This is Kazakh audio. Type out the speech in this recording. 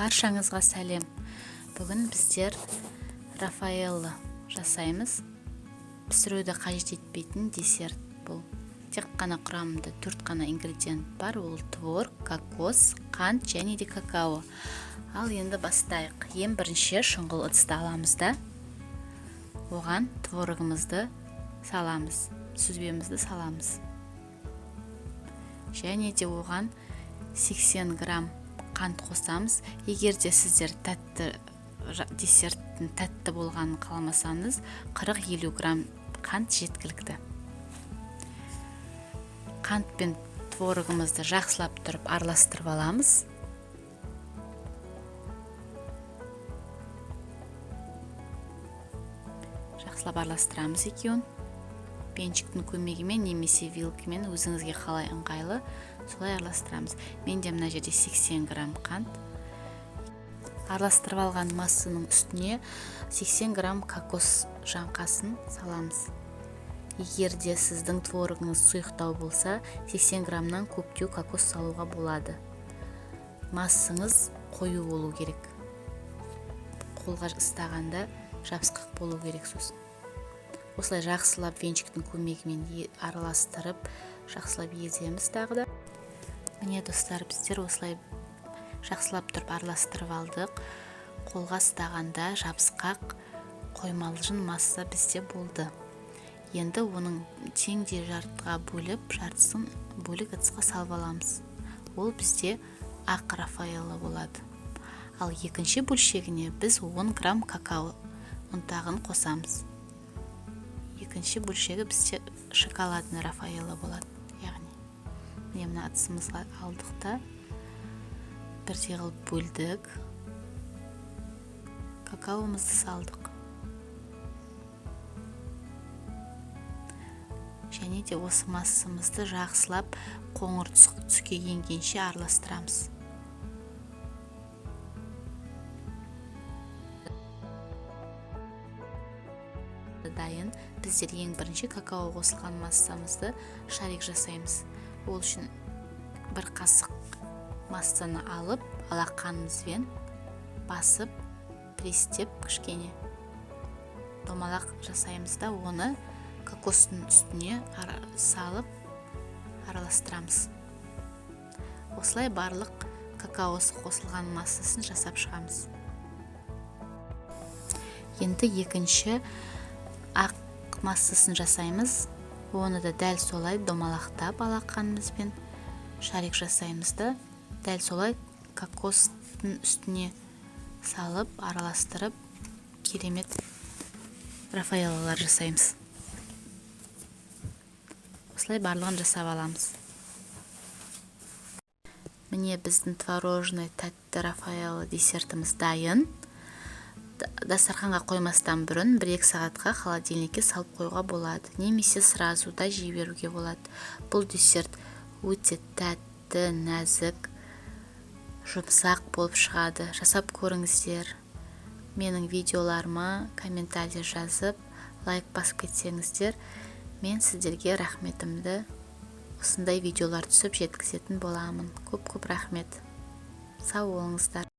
Баршаңызға сәлем. Бүгін біздер Рафаэлло жасаймыз. Пісіруді қажет етпейтін десерт бұл. Тек қана құрамында 4 қана ингредиент бар. Ол творог, кокос, қант және де какао. Ал енді бастайық. Ең бірінші шұңғыл ыдысты аламыз да, оған творогымызды саламыз, сүзбемізді саламыз. Және де оған 80 грамм қант қосамыз. Егер де сіздер тәтті десерттің тәтті болғанын қаламасаңыз, 40-50 грамм қант жеткілікті. Қант пен творогымызды жақсылап тұрып араластырып аламыз. Жақсылап араластырамыз екеуін. Венчиктің көмегімен немесе вилкамен, өзіңізге қалай ыңғайлы, солай араластырамыз. Менде мына жерде 80 грамм қант. Араластырып алған массаның үстіне 80 грамм кокос жаңқасын саламыз. Егер де сіздің творогыңыз сұйықтау болса, 80 граммнан көптеу кокос салуға болады. Массаңыз қою болу керек. Қолға ұстағанда жабысқақ болу керек сосын. Осылай жақсылап венчиктің көмегімен араластырып, жақсылап еземіз тағы да. Міне достар, біздер осылай жақсылап тұрып араластырып алдық. Қолға ұстағанда жабысқақ қоймалжың масса бізде болды. Енді оның теңдей жартыға бөліп, жартысын бөлек ыдысқа салып аламыз. Ол бізде ақ Рафаэлло болады. Ал екінші бөлшегіне біз 10 грамм какао ұнтағын қосамыз. Екінші бөлшегі бізде шоколадный Рафаэлло болады. Яғни, міне мына ыдысымызға алдық та, бірдей қылып бөлдік. Какаомызды салдық. Және де осы массамызды жақсылап қоңыр түске енгенше араластырамыз. Дайын. Біздер ең бірінші какао қосылған массамызды шарик жасаймыз. Ол үшін бір қасық массаны алып, алақанымызбен басып, пресстеп кішкене домалақ жасаймыз да, оны кокостың үстіне салып араластырамыз. Осылай барлық какаосы қосылған массасын жасап шығамыз. Енді екінші ақ массасын жасаймыз. Оны да дәл солай домалақтап алақанымызбен шарик жасаймыз да, дәл солай кокостың үстіне салып араластырып керемет Рафаэллолар жасаймыз. Осылай барлығын жасап аламыз. Міне біздің творожный тәтті Рафаэлло десертіміз дайын. Дастарханға қоймастан бұрын бір-екі сағатқа холодильникке салып қоюға болады, немесе сразу да жей беруге болады. Бұл десерт өте тәтті, нәзік, жұмсақ болып шығады. Жасап көріңіздер. Менің видеоларыма комментарий жазып, лайк басып кетсеңіздер, мен сіздерге рахметімді осындай видеолар түсіп жеткізетін боламын. Көп-көп рахмет. Сау болыңыздар.